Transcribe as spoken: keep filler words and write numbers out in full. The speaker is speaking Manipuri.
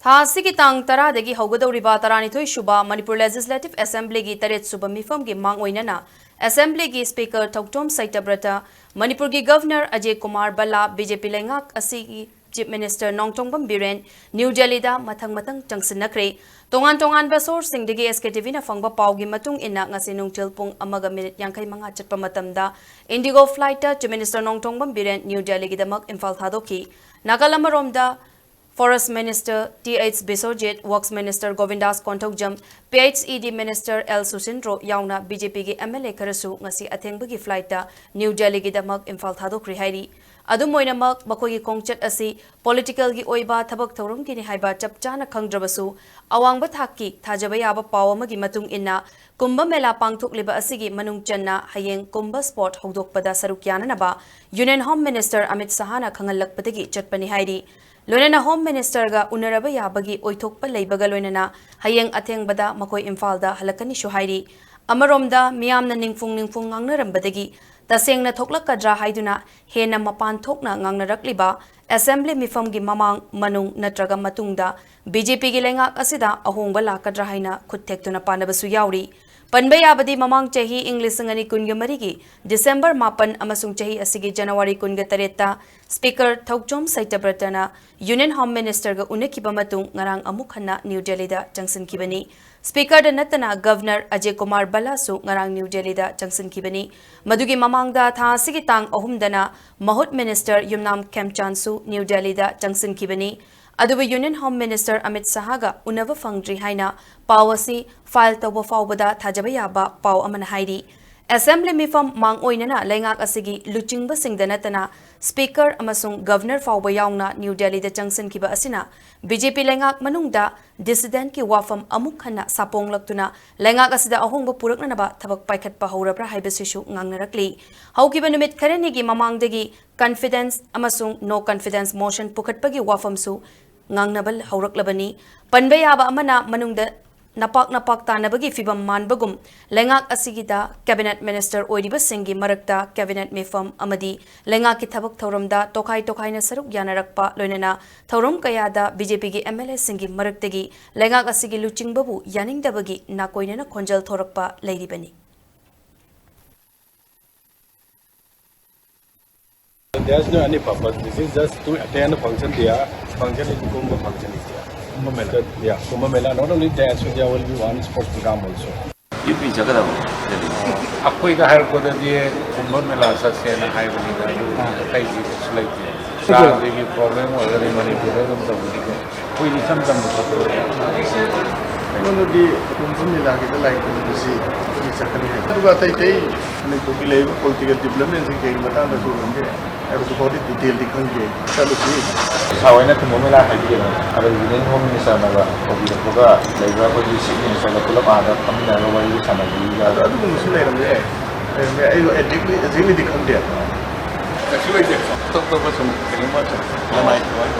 ꯊꯥ ꯑꯁꯤꯒꯤ ꯇꯥꯡ ꯇꯔꯥꯗꯒꯤ ꯍꯧꯒꯗꯧꯔꯤꯕ ꯇꯔꯥꯅꯤꯊꯣꯏ ꯁꯨꯕ ꯃꯅꯤꯄꯨꯔ Legislative Assemblyꯒꯤ ꯇꯔꯦꯠ ꯁꯨꯕ ꯃꯤꯐꯝꯒꯤ ꯃꯥꯡ ꯑꯣꯏꯅꯅ Assemblyꯒꯤ Speaker ꯊꯧꯆꯣꯝ ꯁꯩꯇꯕ꯭ꯔꯇ, ꯃꯅꯤꯄꯨꯔꯒꯤ Governor ꯑꯖꯦ ꯀꯨꯃꯥꯔ ꯚꯜꯂꯥ, BJP ꯂꯩꯉꯥꯛ ꯑꯁꯤꯒꯤ Chief Minister Nongthombam Biren new ꯗꯦꯜꯂꯤꯗ ꯃꯊꯪ ꯃꯊꯪ ꯆꯪꯁꯤꯟꯅꯈ꯭ꯔꯦ꯫ ꯇꯣꯉꯥꯟ ꯇꯣꯉꯥꯟꯕ sourceꯁꯤꯡꯗꯒꯤ SKTVꯅ ꯐꯪꯕ ꯄꯥꯎꯒꯤ ꯃꯇꯨꯡ ꯏꯟꯅ, ꯉꯁꯤ ꯅꯨꯡꯊꯤꯜ ꯄꯨꯡ ꯑꯃꯒ ꯃꯤꯅꯤꯠ ꯌꯥꯡꯈꯩ ꯃꯉꯥ ꯆꯠꯄ ꯃꯇꯝꯗ IndiGo flightꯇ Chief Minister Nongthombam Biren new ꯗꯦꯜꯂꯤꯒꯤꯗꯃꯛ ꯏꯝꯐꯥꯜ ꯊꯥꯗꯣꯛꯈꯤ꯫ ꯅꯥꯀꯜ ꯑꯃꯔꯣꯝꯗ, Forest Minister T H Bishwajit, Works Minister Govindas Konthoujam, PHED Minister L Susindro ꯌꯥꯎꯅ BJPꯒꯤ MLA ꯈꯔꯁꯨ ꯉꯁꯤ ꯑꯊꯦꯡꯕꯒꯤ flightꯇ ꯅ꯭ꯌꯨ ꯗꯦꯜꯂꯤꯒꯤꯗꯃꯛ ꯏꯝꯐꯥꯜ ꯊꯥꯗꯣꯛꯈ꯭ꯔꯦ ꯍꯥꯏꯔꯤ꯫ ꯑꯗꯨꯝ ꯑꯣꯏꯅꯃꯛ, ꯃꯈꯣꯏꯒꯤ ꯈꯣꯡꯆꯠ ꯑꯁꯤ politicalꯒꯤ ꯑꯣꯏꯕ ꯊꯕꯛ ꯊꯧꯔꯝꯒꯤꯅꯤ ꯍꯥꯏꯕ ꯆꯞ ꯆꯥꯅ ꯈꯪꯗ꯭ꯔꯕꯁꯨ, ꯑꯋꯥꯡꯕ ꯊꯥꯛꯀꯤ ꯊꯥꯖꯕ ꯌꯥꯕ ꯄꯥꯎ ꯑꯃꯒꯤ ꯃꯇꯨꯡ ꯏꯟꯅ, ꯀꯨꯝꯚ ꯃꯦꯂꯥ ꯄꯥꯡꯊꯣꯛꯂꯤꯕ ꯑꯁꯤꯒꯤ ꯃꯅꯨꯡ ꯆꯟꯅ ꯍꯌꯦꯡ ꯀꯨꯝꯚ ꯁ꯭ꯄꯣꯔꯠ ꯍꯧꯗꯣꯛꯄꯗ ꯁꯔꯨꯛ ꯌꯥꯅꯅꯕ Union Home Minister ꯑꯃꯤꯠ ꯁꯍꯥꯅ ꯈꯪꯍꯜꯂꯛꯄꯗꯒꯤ ꯆꯠꯄꯅꯤ ꯍꯥꯏꯔꯤ꯫ ꯂꯣꯏꯅꯅ Home Ministerꯒ ꯎꯅꯔꯕ ꯌꯥꯕꯒꯤ ꯑꯣꯏꯊꯣꯛꯄ ꯂꯩꯕꯒ ꯂꯣꯏꯅꯅ ꯍꯌꯦꯡ ꯑꯊꯦꯡꯕꯗ ꯃꯈꯣꯏ ꯏꯝꯐꯥꯜꯗ ꯍꯜꯂꯛꯀꯅꯤꯁꯨ ꯍꯥꯏꯔꯤ꯫ ꯑꯃꯔꯣꯝꯗ, ꯃꯤꯌꯥꯝꯅ ꯅꯤꯡꯐꯨꯡ ꯅꯤꯡꯐꯨꯡ ꯉꯥꯡꯅꯔꯝꯕꯗꯒꯤ ꯇꯁꯦꯡꯅ ꯊꯣꯛꯂꯛꯀꯗ꯭ꯔꯥ ꯍꯥꯏꯗꯨꯅ ꯍꯦꯟꯅ ꯃꯄꯥꯟ ꯊꯣꯛꯅ ꯉꯥꯡꯅꯔꯛꯂꯤꯕ Assembly ꯃꯤꯐꯝꯒꯤ ꯃꯃꯥꯡ, ꯃꯅꯨꯡ ꯅꯠꯇ꯭ꯔꯒ ꯃꯇꯨꯡꯗ BJPꯒꯤ ꯂꯩꯉꯥꯛ ꯑꯁꯤꯗ ꯑꯍꯣꯡꯕ ꯂꯥꯛꯀꯗ꯭ꯔꯥ ꯍꯥꯏꯅ ꯈꯨꯠ ꯊꯦꯛꯇꯨꯅ ꯄꯥꯅꯕꯁꯨ ꯌꯥꯎꯔꯤ꯫ ꯄꯟꯕ ꯌꯥꯕꯗꯤ, ꯃꯃꯥꯡ ꯆꯍꯤ, ꯏꯪ ꯂꯤꯁꯤꯡ ꯑꯅꯤ ꯀꯨꯟꯒ ꯃꯔꯤꯒꯤ December ꯃꯥꯄꯟ ꯑꯃꯁꯨꯡ ꯆꯍꯤ ꯑꯁꯤꯒꯤ January ꯀꯨꯟꯒ ꯇꯔꯦꯠꯇ Speaker ꯊꯧꯆꯣꯝ ꯁꯩꯇꯕ꯭ꯔꯇꯅ Union Home Ministerꯒ ꯎꯅꯈꯤꯕ ꯃꯇꯨꯡ ꯉꯔꯥꯡ ꯑꯃꯨꯛ ꯍꯟꯅ ꯅ꯭ꯌꯨ ꯗꯦꯜꯂꯤꯗ ꯆꯪꯁꯤꯟꯈꯤꯕꯅꯤ꯫ Speakerꯗ ꯅꯠꯇꯅ Governor ꯑꯖꯦ ꯀꯨꯃꯥꯔ ꯚꯜꯂꯥꯁꯨ ꯉꯔꯥꯡ ꯅ꯭ꯌꯨ ꯗꯦꯜꯂꯤꯗ ꯆꯪꯁꯤꯟꯈꯤꯕꯅꯤ꯫ ꯃꯗꯨꯒꯤ ꯃꯃꯥꯡꯗ ꯊꯥ ꯑꯁꯤꯒꯤ ꯇꯥꯡ ꯑꯍꯨꯝꯗꯅ ꯃꯍꯨꯠ Minister ꯌꯨꯝꯅꯥꯝ ꯈꯦꯝꯆꯥꯟꯁꯨ ꯅ꯭ꯌꯨ ꯗꯦꯜꯂꯤꯗ ꯆꯪꯁꯤꯟꯈꯤꯕꯅꯤ꯫ ꯑꯗꯨꯕꯨ Union Home Minister ꯑꯃꯤꯠ ꯁꯍꯥꯒ ꯎꯅꯕ ꯐꯪꯗ꯭ꯔꯤ ꯍꯥꯏꯅ ꯄꯥꯎ ꯑꯁꯤ file ꯇꯧꯕ ꯐꯥꯎꯕꯗ ꯊꯥꯖꯕ ꯌꯥꯕ ꯄꯥꯎ ꯑꯃꯅ ꯍꯥꯏꯔꯤ꯫ Assembly ꯃꯤꯐꯝ ꯃꯥꯡ ꯑꯣꯏꯅꯅ ꯂꯩꯉꯥꯛ ꯑꯁꯤꯒꯤ ꯂꯨꯆꯤꯡꯕꯁꯤꯡꯗ ꯅꯠꯇꯅ Speaker ꯑꯃꯁꯨꯡ Governor ꯐꯥꯎꯕ ꯌꯥꯎꯅ ꯅ꯭ꯌꯨ ꯗꯦꯜꯂꯤꯗ ꯆꯪꯁꯤꯟꯈꯤꯕ ꯑꯁꯤꯅ BJP ꯂꯩꯉꯥꯛ ꯃꯅꯨꯡꯗ dissidentꯀꯤ ꯋꯥꯐꯝ ꯑꯃꯨꯛ ꯍꯟꯅ ꯁꯥꯄꯣꯡꯂꯛꯇꯨꯅ ꯂꯩꯉꯥꯛ ꯑꯁꯤꯗ ꯑꯍꯣꯡꯕ ꯄꯨꯔꯛꯅꯅꯕ ꯊꯕꯛ ꯄꯥꯏꯈꯠꯄ ꯍꯧꯔꯕ꯭ꯔꯥ ꯍꯥꯏꯕꯁꯤꯁꯨ ꯉꯥꯡꯅꯔꯛꯂꯤ꯫ ꯍꯧꯈꯤꯕ ꯅꯨꯃꯤꯠ ꯈꯔꯅꯤꯒꯤ ꯃꯃꯥꯡꯗꯒꯤ confidence ꯑꯃꯁꯨꯡ no confidence motion ꯄꯨꯈꯠꯄꯒꯤ ꯋꯥꯐꯝꯁꯨ ꯉꯥꯡꯅꯕ ꯍꯧꯔꯛꯂꯕꯅꯤ꯫ ꯄꯟꯕ ꯌꯥꯕ ꯑꯃꯅ, ꯃꯅꯨꯡꯗ ꯅꯄꯥꯛ ꯅꯄꯥꯛ ꯇꯥꯅꯕꯒꯤ ꯐꯤꯚꯝ ꯃꯥꯟꯕꯒꯨꯝ, ꯂꯩꯉꯥꯛ ꯑꯁꯤꯒꯤꯗ cabinet minister ꯑꯣꯏꯔꯤꯕꯁꯤꯡꯒꯤ ꯃꯔꯛꯇ cabinet ꯃꯤꯐꯝ ꯑꯃꯗꯤ ꯂꯩꯉꯥꯛꯀꯤ ꯊꯕꯛ ꯊꯧꯔꯝꯗ ꯇꯣꯈꯥꯏ ꯇꯣꯈꯥꯏꯅ ꯁꯔꯨꯛ ꯌꯥꯅꯔꯛꯄ, ꯂꯣꯏꯅꯅ ꯊꯧꯔꯝ ꯀꯌꯥꯗ BJPꯒꯤ MLAꯁꯤꯡꯒꯤ ꯃꯔꯛꯇꯒꯤ ꯂꯩꯉꯥꯛ ꯑꯁꯤꯒꯤ ꯂꯨꯆꯤꯡꯕꯕꯨ ꯌꯥꯅꯤꯡꯗꯕꯒꯤ ꯅꯥꯀꯣꯏꯅꯅ ꯈꯣꯟꯖꯦꯜ ꯊꯣꯔꯛꯄ ꯂꯩꯔꯤꯕꯅꯤ꯫ There's no any purpose. This is just to attend a function there. Function is Kumbh function is there. Kumbh Mela. Yeah, Kumbh Mela. Not only that, so there will be one sports program also. U P ꯆꯠꯀꯗꯕ꯫ ꯑꯩꯈꯣꯏꯗ ꯍꯥꯏꯔꯛꯄꯗꯗꯤ ꯀꯨꯝꯚ ꯃꯦꯂꯥ ꯆꯠꯁꯦꯅ ꯍꯥꯏꯕꯅꯤꯗ, ꯑꯗꯨ ꯑꯇꯩꯗꯤ ꯀꯩꯁꯨ ꯂꯩꯇꯦ꯫ ꯆꯥꯒꯤ problem ꯑꯣꯏꯔꯒꯗꯤ ꯃꯅꯤꯄꯨꯔꯗ ꯑꯗꯨꯝ ꯇꯧꯕꯅꯤ꯫ ꯑꯩꯈꯣꯏꯗꯤ ꯏꯆꯝ ꯆꯝꯕ ꯈꯣꯠꯄ ꯑꯩꯉꯣꯟꯗꯗꯤ ꯀꯨꯝꯚ ꯃꯦꯂꯥꯒꯤꯗ ꯂꯥꯏ ꯈꯨꯔꯨꯝꯕꯁꯤ ꯑꯩꯈꯣꯏꯒꯤ ꯆꯠꯀꯅꯤ ꯍꯥꯏ꯫ ꯑꯗꯨꯒ ꯑꯇꯩ ꯑꯇꯩ ꯃꯅꯤꯄꯨꯔꯒꯤ ꯂꯩꯔꯤꯕ political developmentꯁꯤꯡ ꯀꯩꯒꯤ ꯃꯇꯥꯡꯗꯁꯨ ꯈꯪꯗꯦ꯫ ꯍꯥꯏꯕꯗꯨ ꯐꯥꯎꯗꯤ detailꯗꯤ ꯈꯪꯗꯦ꯫ ꯆꯠꯂꯨꯁꯤ꯫ ꯁꯥꯔ ꯍꯣꯏꯅ ꯀꯨꯝꯚ ꯃꯦꯂꯥ ꯍꯥꯏꯕꯤꯒꯅꯨ꯫ ꯑꯗꯨ Union Home Ministerꯅꯒ ꯀꯧꯕꯤꯔꯛꯄꯒ ꯂꯩꯕ꯭ꯔꯥ, ꯑꯩꯈꯣꯏꯒꯤ Chief Ministerꯒ ꯄꯨꯂꯞ ꯑꯥꯗ ꯐꯝꯃꯤꯟꯅꯔꯒ ꯋꯥꯔꯤ ꯁꯥꯟꯅꯕꯤꯒ꯫ ꯑꯗꯨ, ꯑꯗꯨꯒꯨꯝꯕꯁꯨ ꯂꯩꯔꯝꯕ ꯌꯥꯏ꯫ ꯂꯩꯔꯝꯕ ꯌꯥꯏ꯫ ꯑꯩ exactly, exactlyꯗꯤ ꯈꯪꯗꯦ꯫ ꯀꯩꯁꯨ ꯂꯩꯇꯦ꯫ ꯑꯇꯣꯞ ꯑꯇꯣꯞꯄ ꯁꯨꯝ ꯀꯩꯅꯣꯝꯃ ꯁꯨꯝ ꯂꯅꯥꯏꯒꯤ ꯋꯥꯔꯤ꯫